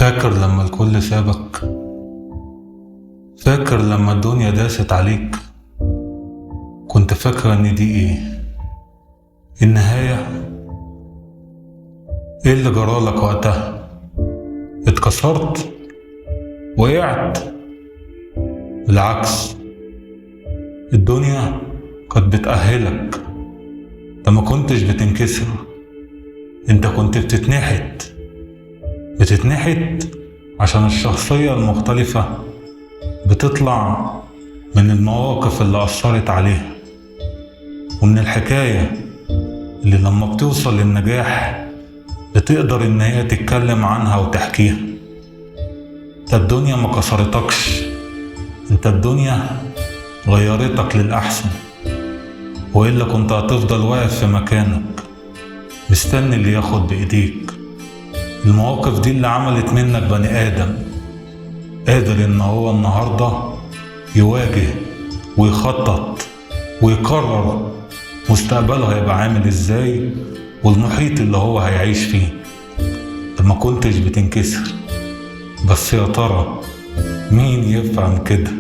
فاكر لما الكل سابك؟ فاكر لما الدنيا داست عليك؟ كنت فاكرة ان دي ايه؟ النهاية؟ ايه اللي جرالك وقتها؟ اتكسرت؟ وقعت؟ بالعكس، الدنيا كانت بتأهلك. انت ما كنتش بتنكسر، انت كنت بتتنحت. بتتنحت عشان الشخصية المختلفة بتطلع من المواقف اللي أثرت عليها، ومن الحكاية اللي لما بتوصل للنجاح بتقدر إن هي تتكلم عنها وتحكيها. انت الدنيا ما كسرتكش، انت الدنيا غيرتك للأحسن، وإلا كنت هتفضل واقف في مكانك مستني اللي ياخد بإيديك. المواقف دي اللي عملت منك بني آدم قادر إن هو النهاردة يواجه ويخطط ويقرر مستقبله هيبقى عامل إزاي والمحيط اللي هو هيعيش فيه. انت ما كنتش بتنكسر، بس يا ترى مين يفهم كده؟